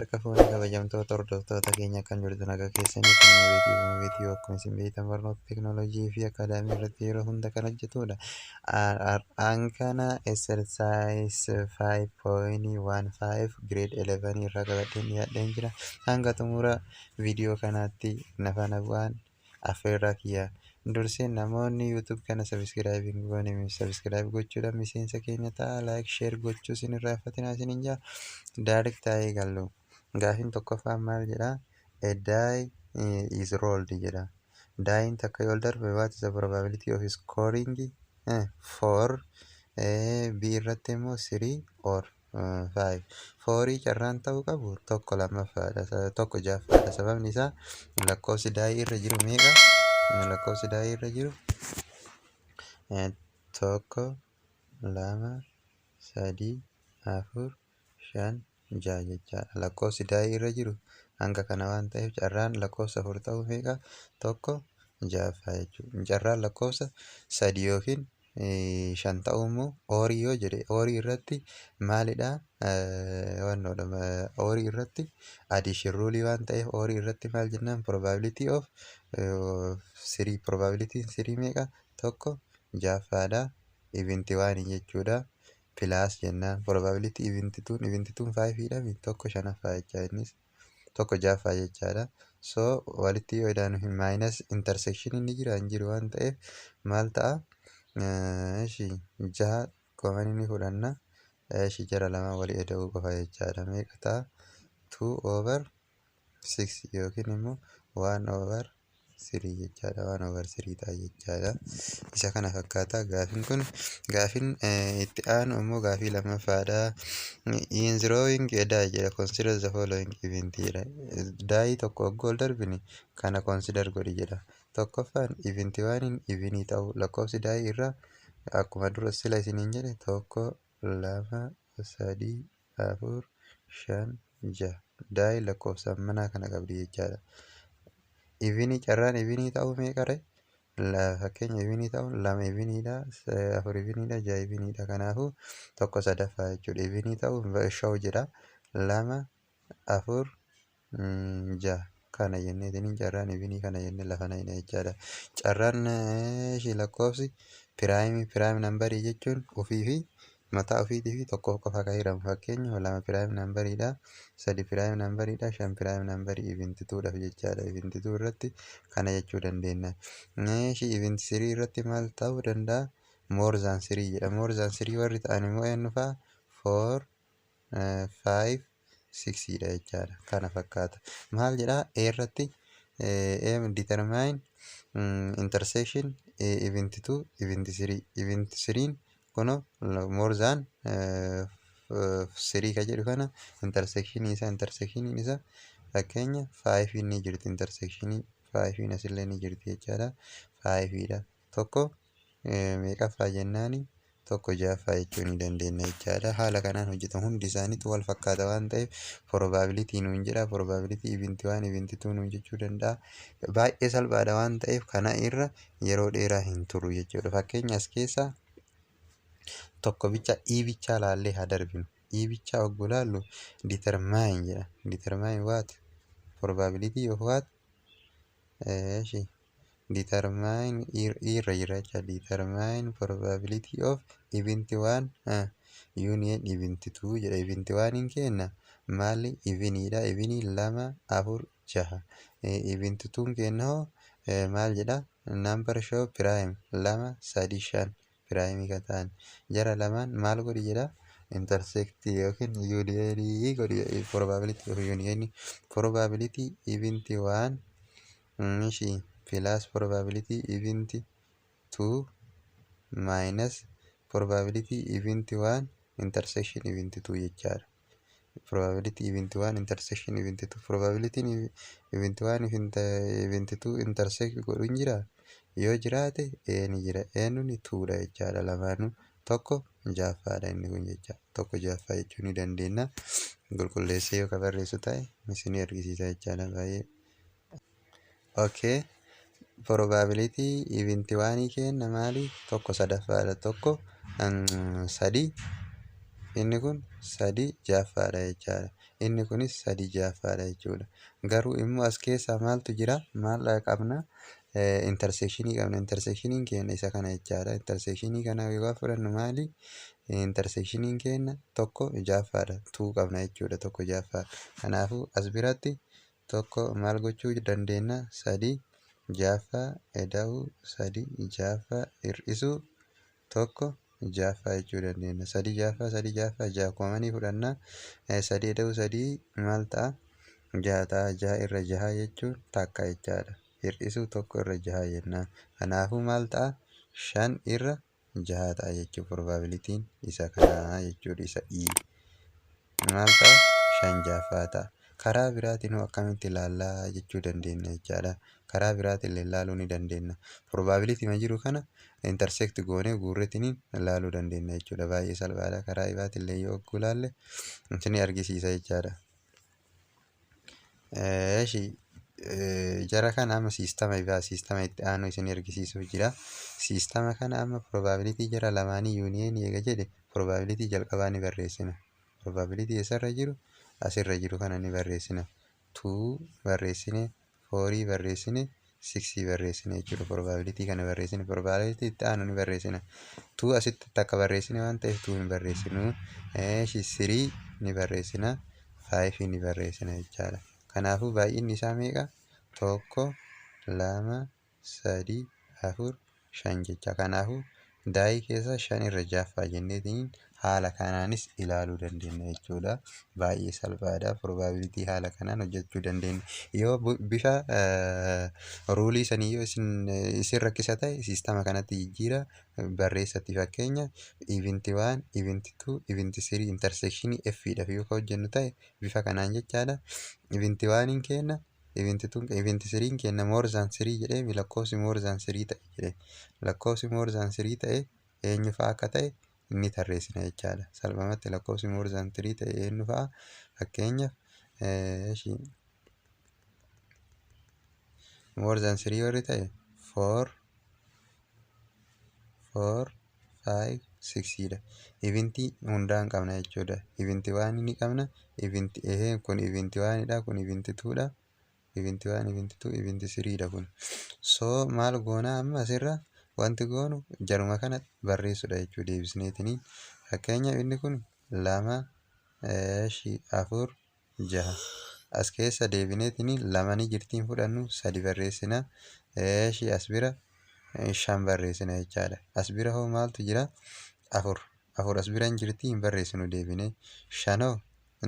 Harka fuune, kabajamtoota hordoftoota keenya, akkam jirtu? Nagaa keessanii? Kun Mubeetii akkuma isin beektan barnoota teekinooloojii fi akaadaamii irratti yeroo hunda kan hojjetudha. Har'aan kana exercise 5.15 grade 11 irraa qabadheen dhiyaadheen jira. Hanga xumura viidiyoo kanaatti na faana bu'aan affeerraa kiyya. Dursee namoonni YouTube kana subscribe hin goone subscribe gochuudhaan miseensa keenya ta'a. Like, share gochuu isin irraa irraanfatinaa isiniin jaa. Direct ta'ee gallu. Gaafiin tokkoffaan maal jedhaa? "A die is rolled" jedha. Die'n takka yoo darbe, what is the probability of scoring four, B irratti immoo three or five? Fourii carraan ta'uu qabu tokko lammaffaadha, tokko ja'affaadha. Sababni isaa lakkoofsi die irra jiru meeqa? Lakkoofsi die irra jiru tokko, lama, sadii, afur, shan, ja'a jechaadha. Lakkoofsi die irra jiru hanga kana waan ta'eef, carraan lakkoofsa afur ta'uu meeqa? Tokko ja'affaa jechuudha. Carraan lakkoofsa sadi yookiin shan ta'uu immoo orii yoo jedhe, orii irratti maalidha? Wannoodha, orii irratti addition rule waan ta'eef, orii irratti maal jennaan? Probability of three, probability three meeqa? Tokko ja'affaadha. Event one jechuudha. Plus jennaan probability event two'n, event two'n fiveiidha, tokko shanaffaa jecha, innis tokko ja'affaa jechaadha. So walitti yoo idaanu minus intersection inni jira hin jiru waan ta'eef maal ta'a? Ishi jaha common ni fudhanna. Ishi jara lama walii ida'uu qofa jechaadha. Meeqa ta'a? 2 over 6 yookiin immoo 1 over 3 jechaadha. 1 over 3 ta'a jechaadha. Isa kana fakkaata gaafiin kun. Gaafiin itti aanu immoo gaafii lammaffaadha. "In throwing a die" jedha, "consider the following event" jedha. Die tokko hoggoo ol darbine kana consider godhi jedha. Tokkoffaan event oneiin evenii ta'uu, lakkoofsi die irraa akkuma dura sila isiniin jedhe tokko, lama, sadii, afur, shan, jaha. Die lakkoofsa manaa kana qabdi jechaadha. Evenii, carraan evenii ta'uu meeqa ree? Fakkeenya evenii ta'uun lama eveniidha, afur eveniidha, jaha eveniidha. Kanaafuu tokko sadaffaa jechuudha. Evenii ta'uun show jedha. Lama, afur, jaha kana jenneetiniin carraan evenii kana jennee lafa naqna jechaadha. Carraan lakkoofsi primeii, prime numberii jechuun ofii fi mataa ofiitii fi tokkoof qofa kan hiramu. Fakkeenya lama prime numberiidha, sadi prime numberiidha, shan prime numberii event twodhaaf jechaadha. Event two irratti kana jechuu dandeenya. Event three irratti maal ta'uu danda'a? More than three jedha. More than three warri ta'an immoo eenyu fa'a? Four, five, sixiidha jechaadha. Kana fakkaata. Maal jedhaa? A irratti determine intersection event two, event three. Event threen kunoo more than three ka jedhu kana intersectionii isaa, intersectioniin isaa fakkeenya fiveiin ni jirti, intersectionii fiveiin asillee ni jirti jechaadha. Fiveiidha. Tokko meeqaffaa jennaani? Tokko ja'affaa jechuu ni dandeenya jechaadha. Haala kanaan hojjetamu. Hundi isaaniitu wal fakkaata waan ta'eef, probability nuun jedha, probability event one, event two nuun jechuu danda'a. Baay'ee salphaadha waan ta'eef kana irra yeroo dheeraa hin turu jechuudha. Fakkeenya as keessaa tokko bicha, e bichaa laallee haa darbinu. E bichaa hogguu laallu determine jedha. Determine what? Probability of what? Eeshi, determine irra jira jecha. Determine probability of event one union event two jedha. Event one kenna maali? Eveniidha. Evenii lama, afur, jaha. Event two kenna hoo maal jedha? Number show prime, lama, sadi, shan primeii kan ta'an jara lamaan maal godhi jedha? Intersect yookiin union godhi. Probability of union, probability event one ishi plus probability event two minus probability event one intersection event two jechaadha. Probability event one intersection event two, probability event one event two intersect godhu hin jiraa? Yoo jiraate ee ni jira. Eenyuun? Twodha jechaadha. Lamaanuu tokko ja'affaadha inni kun jecha. Tokko ja'affaa jechuu ni dandeenya. Qulqulleessee yoo ka barreessu ta'e isinii argisiisa jechaadha baay'ee. Okay. Probability event oneii kenna maali? Tokko sadaffaadha. Tokko sadii, inni kun sadi ja'affaadha jechaadha. Inni kunis sadii ja'affaadha jechuudha. Garuu immoo as keessaa maaltu jira? Maal qabna? Intersectionii qabna. Intersectioniin keenya isa kana jechaadha. Intersectionii kana yoo fudhannu maali? Intersectioniin keenya tokko ja'affaadha. Two qabna jechuudha, tokko ja'affaa. Kanaafuu as biratti tokko maal gochuu dandeenya? Sadii ja'affaa ida'uu sadii ja'affaa hir'isuu tokko ja'affaa jechuu dandeenya. Sadii ja'affaa, sadii ja'affaa, ja'a commonii fudhannaa. Sadii ida'uu sadii maal ta'a? Ja'a ta'a. Ja'a irra jaha jechuun takka jechaadha. Hir'isuu tokko irra jaha jennaan. Kanaafuu maal ta'a? Shan irra jaha ta'a jechuudha. Probabilityn isa kanaa jechuudha. Isa E. Maal ta'a? Shan ja'affaa ta'a. Karaa biraatiin hoo akkamitti ilaallaa jechuu dandeenya jechaadha. Karaa biraatiin ilaaluu ni dandeenya. Probability ma jiru kana intersect goonee guurreetiniin ilaaluu dandeenya jechuudha. Baay'ee salphaadha. Karaa biraatiin yoo hogguu ilaalle isin argisiisa jechaadha. Eeshi, jara kana amma systema biraa, systema itti aanu isin argisiisuuf jira. Systema kana amma probability jara lamaanii unionii eega jedhe, probability jalqabaa ni barreessina. Probability eessarra jiru? Asirra jiru kana ni barreessina. Two barreessine, fourii barreessine, sixii barreessine jechuudha. Probability kana barreessine, probability itti aanu ni barreessina. Two asitti takka barreessine waan ta'eef two hin barreessinu. Eeshi, three ni barreessina, fiveii ni barreessina jechaadha. Kanaafuu baay'inni isaa meeqa? Tokko, lama, sadii, afur, shan jecha. Kanaafuu dieii keessa shan irra ja'affaa jenneetiin haala kanaanis ilaaluu dandeenya jechuudha. Baay'ee salphaadha. Probability haala kanaan hojjechuu dandeenya. Yoo bifa ruleii sanii yoo isin rakkisa ta'e, systema kanatti jijjiira barreessatti. Fakkeenya, event one, event two, event three intersectionii F dhaaf yoo hojjennu ta'e, bifa kanaan jechaadha. Event oneiin kenna, event twon, event threen kenna more than three jedhee, lakkoofsi more than three ta'e jedhee, lakkoofsi more than three ta'e eenyu fa'a akka ta'e inni tarreessina jechaadha. Salphumatti lakkoofsi more than three ta'e eenyu fa'a? Fakkeenyaaf, more than three warri ta'e four, four, five, sixiidha. Eventii hundaa hin qabna jechuudha. Event one ni qabna. Event kun event oneidha. Kun event twodha. Event one, event two, event threedha kun. So maal goonaa amma asirra? Wanti goonu jaruma kana barreessudha jechuudha deebisneetiniin. Fakkeenyaaf, inni kun lama, afur, jaha. As keessa deebineetiniin lama ni jirtiin fudhannu, sadi barreessina. As bira shan barreessina jechaadha. As bira hoo maaltu jira? Afur. Afur as bira hin jirtii, hin barreessinu deebinee. Shanoo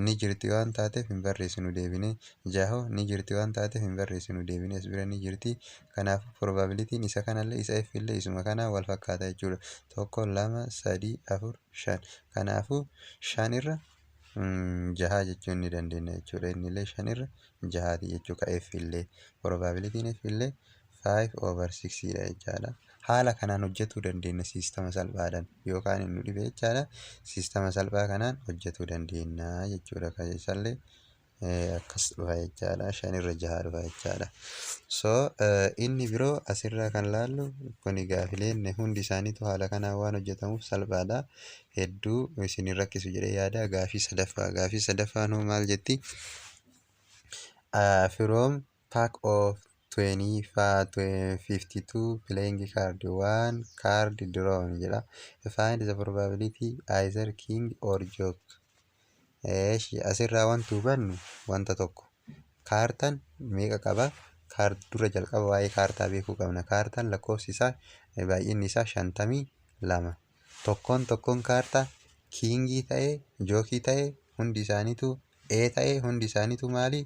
ni jirti waan taateef hin barreessinu deebinee. Jahoo ni jirti waan taateef hin barreessinu deebinee, as bira ni jirti. Kanaafuu probabilityn isa kanallee, isa F illee isuma kanaan wal fakkaata jechuudha. Tokko, lama, sadii, afur, shan. Kanaafuu shan irra jaha jechuu ni dandeenya jechuudha. Innillee shan irra jahaati jechuudha F illee. Probabilityn F illee 5/6 dha jechaadha. Haala kanaan hojjetuu dandeenya systema salphaadhaan yookaan inni dhibe jechaadha. Systema salphaa kanaan hojjetuu dandeenya jechuudha. Isallee akkas dhufa jechaadha. Shan irra jaha dhufa jechaadha. So inni biroo asirraa kan laallu kuni gaafileen hundi isaaniitu haala kanaan waan hojjetamuuf salphaadha. Hedduu isin hin rakkisu jedhee yaada. Gaafii sadaffaa. Gaafii sadaffaan hoo maal jetti? From pack of 25, 52 playing card, one card drawn jedha. Find the probability either king or jack. Eeshi, asirraa wanti hubannu wanta tokko, kaartaan meeqa qaba? Dura jalqaba waa'ee kaartaa beekuu qabna. Kaartaan lakkoofsi isaa, baay'inni isaa 52. Tokkoon tokkoon kaartaa kingii ta'ee, jackii ta'ee, hundi isaaniitu ee ta'ee, hundi isaaniitu maali?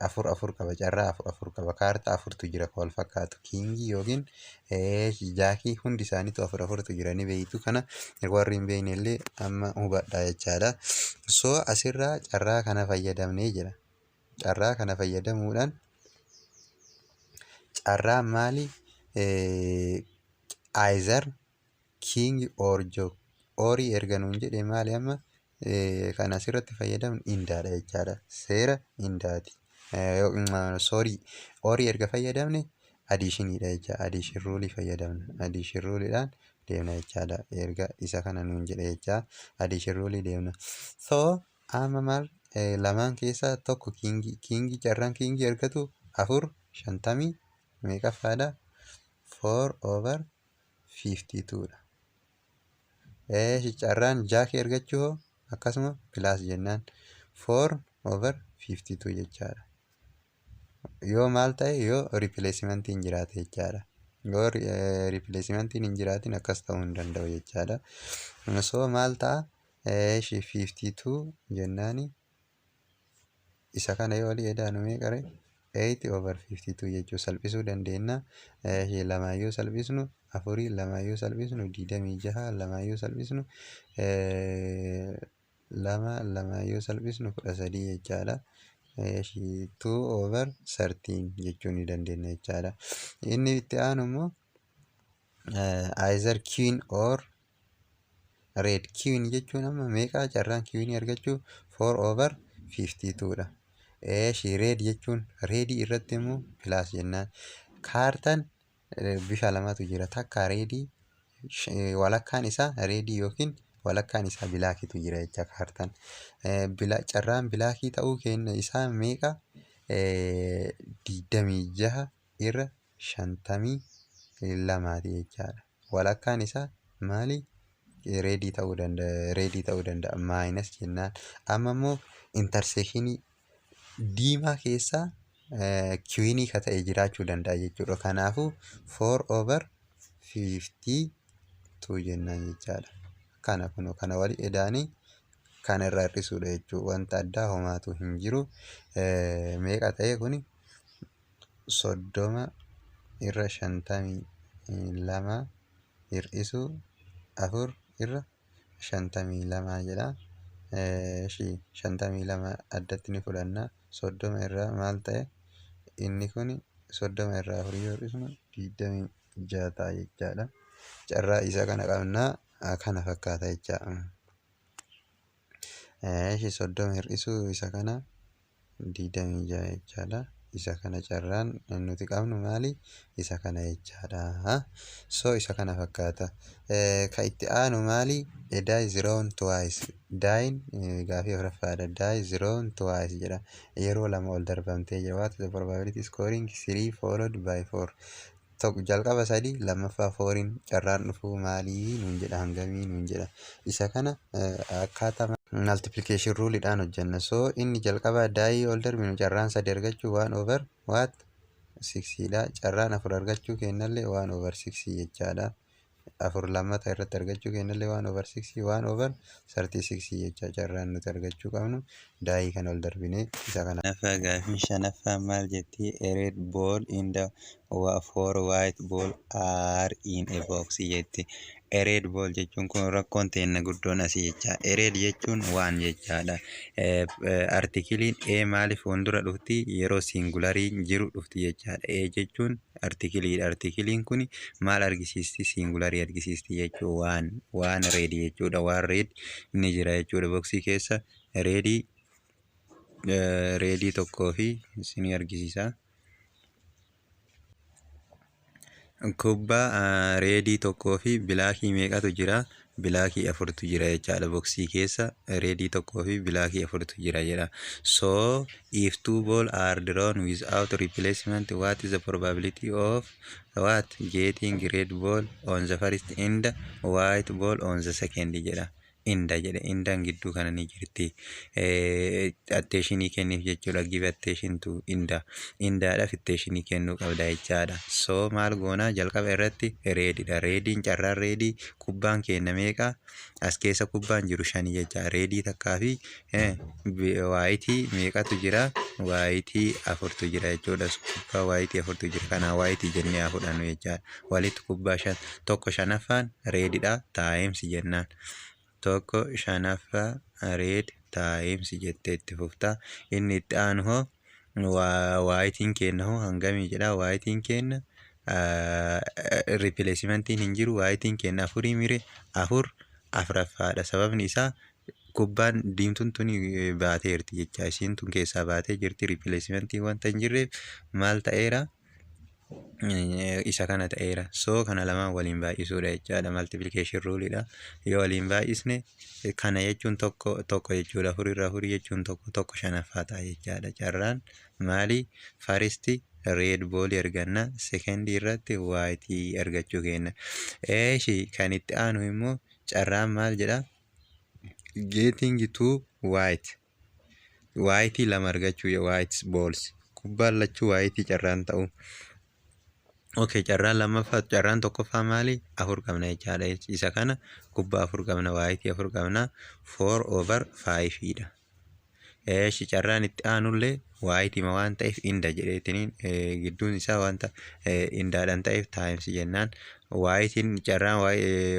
Afur afur qaba, carraa afur afur qaba. Kaartaa afurtu jira kan wal fakkaatu, kingii yookiin jackii, hundi isaaniitu afur afurtu jira, ni beektu. Kana warri hin beekne illee amma hubadhaa jechaadha. So asirraa carraa kana fayyadamnee jira. Carraa kana fayyadamuudhaan carraa maali? Either king or jack, orii erga nuun jedhe maali? Amma kan asirratti fayyadamnu andaadha jechaadha. Seera andaati. Sorry, orii erga fayyadamne additioniidha jecha. Addition ruleii fayyadamna. Addition ruleiidhaan deemna jechaadha. Erga isa kana nuun jedhe jecha, addition ruleii deemna. So amma maal Lamaan keessaa tokko king, carraan king argatu afur shantamii meeqaffaadha? 4/52 dha. Carraan jack argachuu hoo akkasuma plus jennaan 4/52 jechaadha. Yoo maal ta'e? Yoo replacementiin jiraate jechaadha. Yoo replacementiin hin jiraatin akkas ta'uu hin danda'u jechaadha. So maal ta'a? 52 jennaani isa kana yoo walii edaanu meeqa ree? 8/52 jechuu salphisuu dandeenya. Lamaan yoo salphisnu afurii, lamaan yoo salphisnu 26, lamaan yoo salphisnu lama, lamaan yoo salphisnu 13 jechaadha. 2/13 jechuu ni dandeenya jechaadha. Inni itti aanu immoo either queen or red. Queen jechuun amma meeqa carraan queen argachuu? 4/52 dha. Red jechuun red irratti immoo plus jennaan. Kaartaan bifa lamatu jira. Takka red, walakkaan isaa red yookiin walakkaan isaa blackitu jira jecha kaartaan. Carraan black ta'uu kenna isaa meeqa? 26 irra 52ti jechaadha. Walakkaan isaa maali? Red ta'uu danda'a. Red ta'uu danda'a. Minus jennaan. Amma immoo intersection diimaa keessaa queen ka ta'e jiraachuu danda'a jechuudha. Kanaafuu 4/52 jennaan jechaadha. Kana kunoo kana walii edaanii kana irraa hir'isuudha jechuudha. Wanta addaa homaatu hin jiru. Meeqa ta'e kuni? 30 irra 52 hir'isuu 4 irra 52 jedha. 52 addatti ni fudhanna. 30 irraa maal ta'e? Inni kun 30 irraa afurii yoo hir'isnu 26 ta'a jechaadha. Carraa isa kana qabnaa kana fakkaata jecha. 30 hir'isuu isa kana 26 jechaadha. Isa kana carraan nuti qabnu maali? Isa kana jechaadha. So isa kana fakkaata. Ka itti aanu maali? A die is thrown twice. Die'n gaafii afuraffaadha. Die is thrown twice jedha. Yeroo lama ol darbamtee jira. What is the probability scoring three followed by four? Tokko jalqaba sadii, lammaffaa fouriin carraan dhufuu maalii nuun jedha, hangamii nuun jedha. Isa kana akkaataa multiplication ruleidhaan hojjenna. So inni jalqaba die ol darbinu carraan sadi argachuu one over what? Sixiidha. Carraan afur argachuu kennallee 1/6 jechaadha. Afur lammata irratti argachuu kennallee 1/6, 1/36 jecha carraan nuti argachuu qabnu die kana ol darbinee isa kana. Gaafiin shanaffaan maal jetti? A red ball and the four white ball are in a box jetti. A red ball jechuun kun rakkoon teenna guddoon asii jecha. A red jechuun waan jechaadha. Articleiin A maaliif fuuldura dhufti? Yeroo singulariin jiru dhufti jechaadha. A jechuun articleiidha. Articleiin kun maal argisiisti? Singular argisiisti jechuu waan waan red jechuudha. Waan red ni jira jechuudha. Box keessa red tokkoo fi isinii argisiisa. Kubbaa red tokkoo fi black meeqatu jira? Black afurtu jira jechaadha. Box keessa red tokkoo fi black afurtu jira jedha. So if two ball are drawn without replacement, what is the probability of what? Getting red ball on the first and white ball on the second jedha. And jedhe, andan gidduu kana ni jirti. Attention kenniif jechuudha. Give attention to and. Andaadhaaf attention kennuu qabda jechaadha. So maal goonaa? Jalqaba irratti redidha. Rediin, carraan red, kubbaan kenna meeqa? As keessa kubbaan jiru shani jecha. Red takkaa fi white meeqatu jira? White afurtu jira jechuudha. Kubbaa white afurtu jira. Kanaa white jennee haa fudhannu jechaadha. Walitti kubbaa shan, tokko shanaffaan redidha times jennaan. Tokko shanaffaa red times jettee itti fufta. Inni itti aanu hoo? Whiteiin kenna hoo hangamii jedha. Whiteiin kenna replacementiin hin jiru. Whiteiin kenna afurii mire afur afuraffaadha. Sababni isaa kubbaan diimtuun tuni baateerti jecha. Isiin tun keessaa baatee jirti. Replacementiin wanta hin jirreef maal ta'eera? Isa kana ta'eera. So kana lamaan waliin baay'isuudha jechaadha. Multiplication ruleidha. Yoo waliin baay'isne, kana jechuun tokko tokko jechuudha. Afur irra afurii jechuun tokko, tokko shanaffaa ta'a jechaadha. Carraan maali? First red ball arganna. Second irratti white argachuu kenna. Eeshi, kan itti aanu immoo carraan maal jedha? Getting two white. White lama argachuu, white balls. Kubbaan lachuu white carraan ta'u. Okay, carraan lammaffaa, carraan tokkoffaa maali? Afur qabna jechaadha. Isa kana kubbaa afur qabna, white afur qabna. Four over five dha. Eeshi, carraan itti aanullee white ma waan ta'eef inda jedheetiniin, gidduun isaa wanta indaadhaan ta'eef times jennaan. Whiteiin, carraan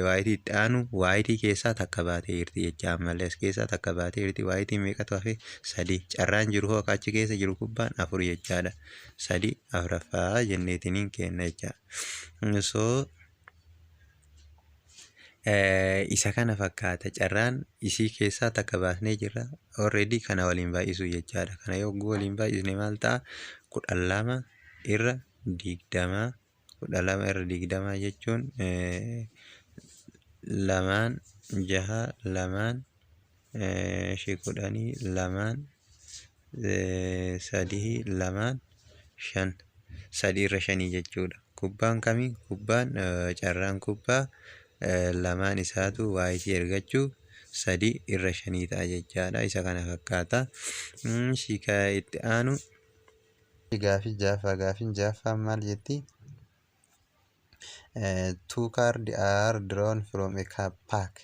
white itti aanu white keessaa takka baatee jirti jecha. Ammallee as keessaa takka baatee jirti. Whiteiin meeqatu hafe? Sadi. Carraan jiru hoo, achi keessa jiru kubbaan afur jechaadha. Sadi afuraffaa jenneetiniin kenna jecha. So isa kana fakkaata. Carraan isii keessaa takka baasnee jirra already. Kana waliin baay'isuu jechaadha. Kana yogguu waliin baay'isne maal ta'a? 12 irra 20. 12 irra 20 jechuun lamaan jaha, lamaan 10, lamaan sadii, lamaan shan, 3 irra 5 jechuudha. Kubbaan kamii? Kubbaan, carraan kubbaa lamaan isaatu white argachuu 3 irra 5 ta'a jechaadha. Isa kana fakkaata. Shika itti aanu gaafii jaaffaa. Gaafiin jaaffaan maal jetti? Two card are drawn from a pack.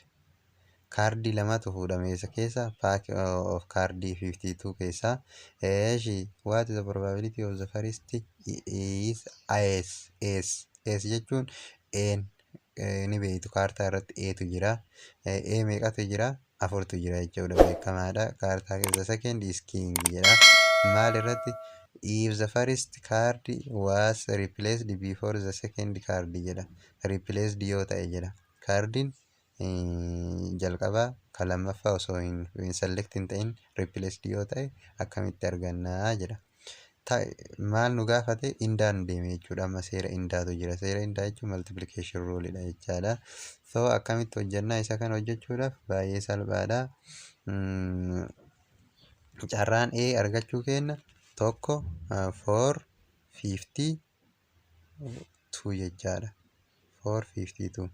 Kaardii lamatu fuudhame. Isa keessa pack of kaardii 52 keessaa. Eeshi, what is the probability of the first is ace? Ace, ace jechuun een ni beektu, kaartaa irratti eetu jira. E meeqatu jira? Afurtu jira jechuudha, beekamaadha. Kaartaa keessa second is king jedha. Maal irratti? If the first card was replaced before the second card jedha. Replaced yoo ta'e jedha. Kaardiin jalqabaa kan lammaffaa osoo hin select hin ta'in replaced yoo ta'e akkamitti argannaa jedha. Maal nu gaafate? Indaan deeme jechuudha. Amma seera indaatu jira. Seera indaa jechuun multiplication rule dha jechaadha. So akkamitti hojjannaa? Isa kana hojjechuudhaaf baay'ee salphaadha. Carraan A argachuu kenna tokko 452 jechaadha. 452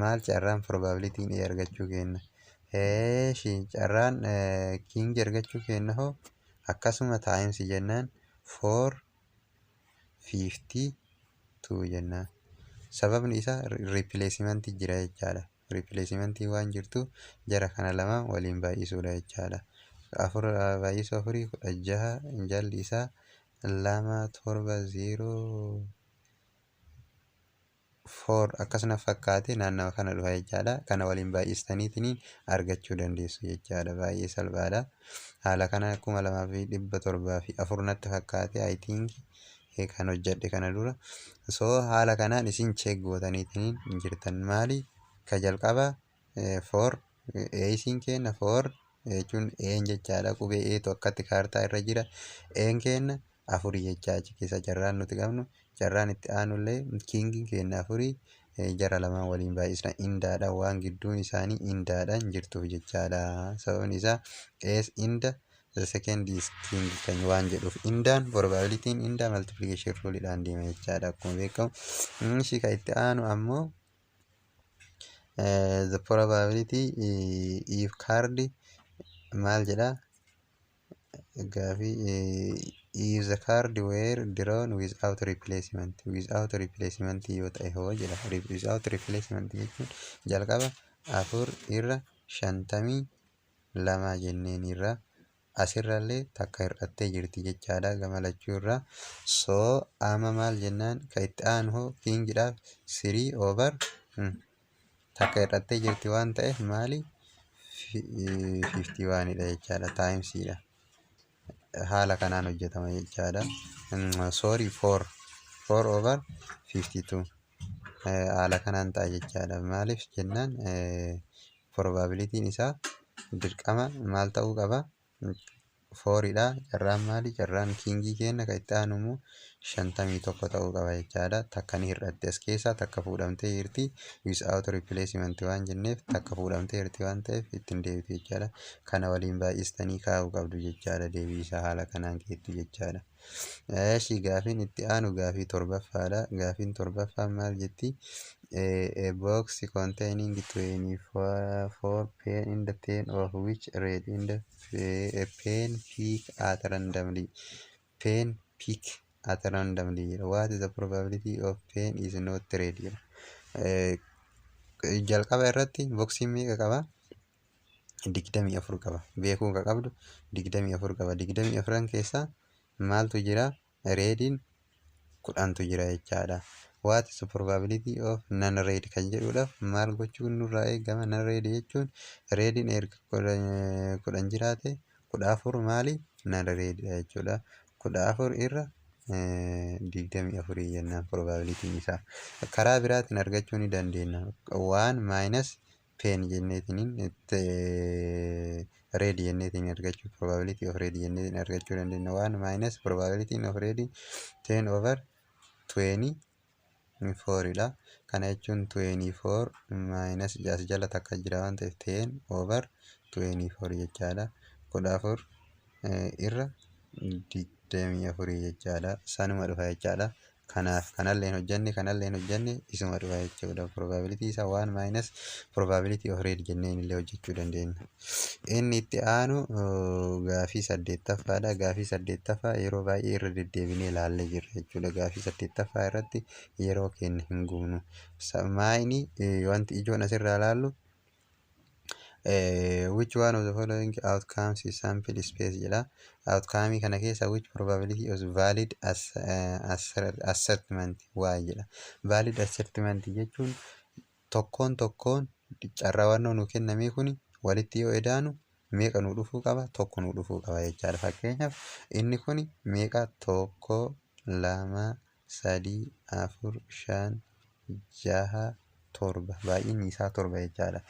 maal? Carraan probabilityn A argachuu kenna. Eeshi, carraan king argachuu kenna hoo akkasuma times jennaan, 452 jennaan. Sababni isaa replacement jira jechaadha. Replacement waan jirtu jara kana lama waliin baay'isuudha jechaadha. Afur baay'isuu afurii 16, jalli isaa lama torba zero four akkasuma fakkaate naannawa kana dhufa jechaadha. Kana waliin baay'istaniitiin argachuu dandeessu jechaadha. Baay'ee salphaadha. Haala kana 2704 natti fakkaate, I think, kan hojjedhe kana dura. So haala kanaan isin check gootaniitiin jirtan. Maali ka jalqaba? Four aceiin kenna, four jechuun een jechaadha. Qubee eetu akkatti kaartaa irra jira. Een kenna afurii jechaa. Achi keessa carraan nuti qabnu, carraan itti aanullee kingiin kenna afurii. Jara lamaan waliin baay'isna, indaadha, waan gidduun isaanii indaadhaan jirtuuf jechaadha. Sababni isaa ace inda the second is king kan waan jedhuuf, indaan probabilityn indaa multiplication ruleidhaan deema jechaadha, akkuma beekamu. Ishii kan itti aanu ammoo the probability if card maal jedha gaafii? If the card were drawn without replacement. Without replacement yoo ta'e hoo jedha. Without replacement jechuun jalqaba 4 irra 52 jenneen irra asirrallee takka hir'attee jirti jechaadha gama lachuu irraa. So amma maal jennaan? Ka itti aanu hoo kingidhaaf three over takka hir'attee jirti waan ta'eef maali? 51dha jechaadha, timesiidha. Haala kanaan hojjetama jechaadha. Sorry, four, four over 52 haala kanaan ta'a jechaadha. Maaliif jennaan, probabilityn isaa dirqama maal ta'uu qaba? Fouriidha. Carraan maali? Carraan kingii kenna kan itti aanu immoo 51 ta'uu qaba jechaadha. Takka ni hir'atte, as keessaa takka fuudhamtee jirti. Without replacement waan jenneef, takka fuudhamtee jirti waan ta'eef ittiin deebitu jechaadha. Kana waliin baay'istanii kaa'uu qabdu jechaadha. Deebii isaa haala kanaan keettu jechaadha. Eeshi, gaafiin itti aanu gaafii torbaffaadha. Gaafiin torbaffaan maal jetti? A box containing 24 pen in the 10 of which red in the a pen pick at randomly. Pen pick at randomly. What is the probability of pen is not red? Jalqaba irratti boxiin meeqa qaba? 24 qaba. Beekuu ka qabdu 24 qaba. 24n keessaa maaltu jira? Rediin 10tu jira jechaadha. What is the probability of non red kan jedhuudhaaf maal gochuun nurraa eegama? Non red jechuun rediin erga 10 jiraate, 14 maali? Non redidha jechuudha. 14 irra 24 jennaan probabilityn isaa. Karaa biraatiin argachuu ni dandeenya. One minus pen jenneetiniin red jenneetiin argachuu, probability of red jenneetiin argachuu dandeenya. One minus probability of red 10 over 24 dha. Kana jechuun 24 minus, as jala takka jira waan ta'eef, 10 over 24 jechaadha. 14 irra 24 jechaadha. Sanuma dhufa jechaadha. Kanaaf kanallee hojjenne, kanallee hojjenne, isuma dhufa jechuudha. Probability isaa one minus probability of red jenneen illee hojjechuu dandeenya. Inni itti aanu gaafii saddeettaffaadha. Gaafii saddeettaffaa yeroo baay'ee irra deddeebinee ilaallee jirra jechuudha. Gaafii saddeettaffaa irratti yeroo keenya hin gubnu. Maayini wanti ijoon asirraa ilaallu? Which one of the following outcomes is sample space jedha. Outcome kana keessa which probability is valid as assertment why jedha. Valid assertment jechuun tokkoon tokkoon carraawwan nu kenname kuni walitti yoo edaanu meeqa nu dhufuu qaba? Tokko nu dhufuu qaba jechaadha. Fakkeenyaaf inni kuni meeqa? Tokko, lama, sadii, afur, shan, jaha, torba. Baay'inni isaa torba jechaadha.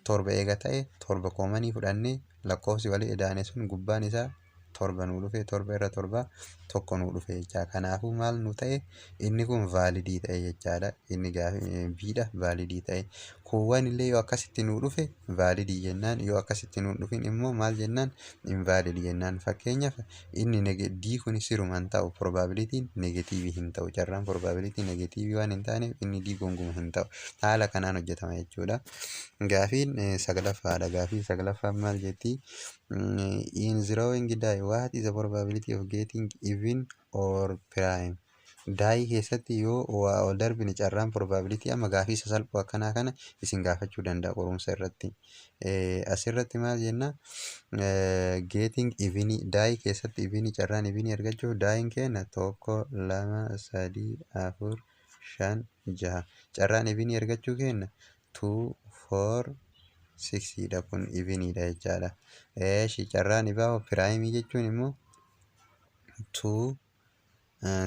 Torba eega ta'e, torba commonii fudhannee lakkoofsi walii edaane sun gubbaan isaa torba nu dhufe, torba irra torba tokko nu dhufe jecha. Kanaafuu maal nu ta'e? Inni kun validii ta'e jechaadha. Inni gaafii Bdha, validii ta'e. Kuuwwan illee yoo akkasitti nu dhufe validii jennaan, yoo akkasitti nu dhufin immoo maal jennaan? Invalid jennaan. Fakkeenyaaf inni D kun siruma hin ta'u, probabilityn negativeii hin ta'u. Carraan probability negativeii waan hin taaneef inni D gonkumaa hin ta'u. Haala kanaan hojjetama jechuudha. Gaafiin saglaffaadha. Gaafiin saglaffaan maal jetti? In throwing die, what is the probability of getting even or prime? Dieii keessatti yoo waa ol darbine carraan probability, amma gaafii sasalphoo akkanaa kana isin gaafachuu danda'a qorumsa irratti. Asirratti maal jenna? Getting evenii, dieii keessatti evenii, carraan evenii argachuuf dieiin keenya tokko, lama, sadii, afur, shan, jaha. Carraan evenii argachuu keenya two, four, sixiidha, kun eveniidha jechaadha. Eeshi, carraan ibaa primeii jechuun immoo two,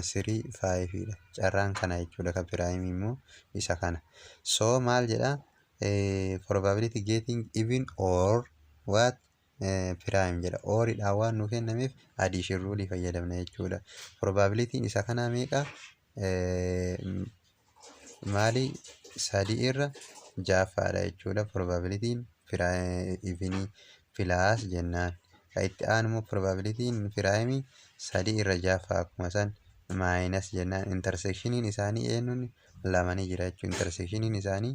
three, fiveiidha. Carraan kana jechuudha, kan primeii immoo isa kana. So maal jedhaa? Probability getting even or what prime jedha. Oriidhaan waan nu kennameef addition rule fayyadamna jechuudha. Probabilityn isa kanaa meeqa? Maali? Sadii irra ja'affaadha jechuudha. Probabilityn evenii plus jennaan. Kan itti aanu immoo probabilityn primeii sadii irra ja'affaa akkuma san minus jennaan. Intersectioniin isaanii eenyuun lama ni jira jechuudha. Intersectioniin isaanii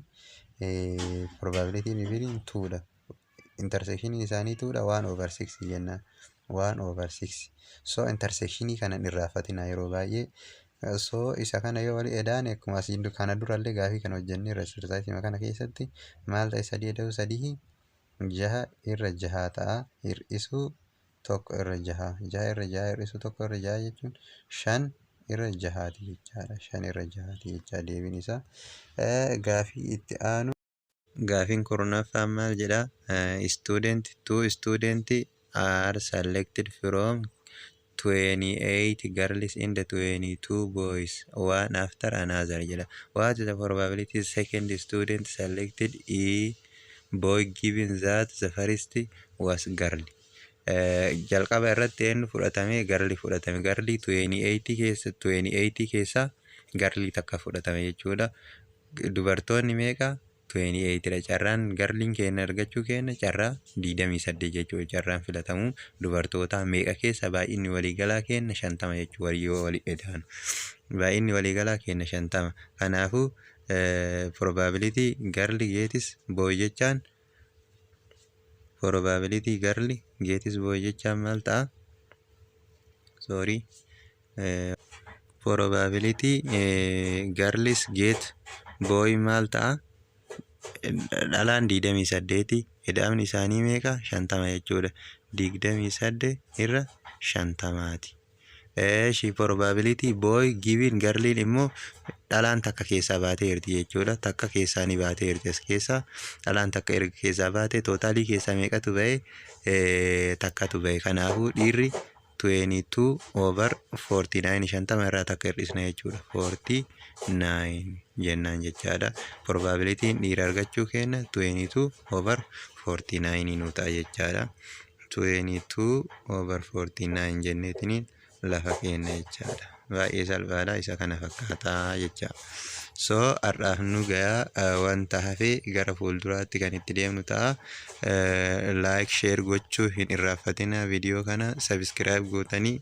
probabilityn eveniin twodha. Intersectioniin isaanii twodha, one over six jennaan. One over six. So intersectionii kana hin irraanfatinaa yeroo baay'ee. So isa kana yoo walii edaane, akkuma asiin kana durallee gaafii kana hojjenneerra, exerciseii kana keessatti maal ta'e? Sadii eda'uu sadii jaha irra jaha ta'a, hir'isuu tokko irra jaha. Jaha irra jaha hir'isuu tokko irra jaha jechuun shan irra jahaati jechaadha. Shan irra jahaati jecha deebiin isaa. Gaafii itti aanu. Gaafiin 10ffaan maal jedhaa? Student, two student are selected from 28 girls and 22 boys, one after another jedha. What is the probability second student selected a boy given that the first was girl? Jalqaba irratti eenyu fudhatame? Girl fudhatame. Girl 28 keessa, 28 keessa girl takka fudhatame jechuudha. Dubartoonni meeqa? 28 dha. Carraan girliin keenya argachuu keenya carraa 28 jechuudha. Carraan filatamuu dubartoota meeqa keessa? Baay'inni waliigalaa keenya 50 jechuudha. Yoo walii eda'an baay'inni waliigalaa keenya 50. Kanaafuu probability girl gets boy jechaan, probability girl gets boy jechaan maal ta'a? Sorry, probability girls get boy maal ta'a? Dhalaan 28, ida'amni isaanii meeqa? 50 jechuudha. 28 irra 50ti. Eeshi, probability boy given girliin immoo dhalaan takka keessaa baateerti jechuudha. Takka keessaa ni baateerti as keessaa. Dhalaan takka erga keessaa baate, total keessaa meeqatu ba'e? Takkatu ba'e. Kanaafuu dhiirri 22 over 49, 50 irraa takka hir'isna jechuudha. 49 jennaan jechaadha. Probabilityn dhiira argachuu keenya 22 over 49 nu ta'a jechaadha. 22 over 49 jenneetiniin lafa keenya jechaadha. Baay'ee salphaadha, isa kana fakkaataa jecha. So har'aaf nu gayaa, wanta hafee gara fuulduraatti kan itti deemnu ta'a. Like, share gochuu hin irraanfatina. Viidiyoo kana subscribe gootanii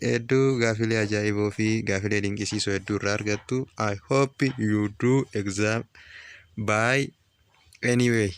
hedduu gaafilee ajaa'iboo fi gaafilee dinqisiisoo hedduu irraa argattu. I hope you do exam. Bye anyway.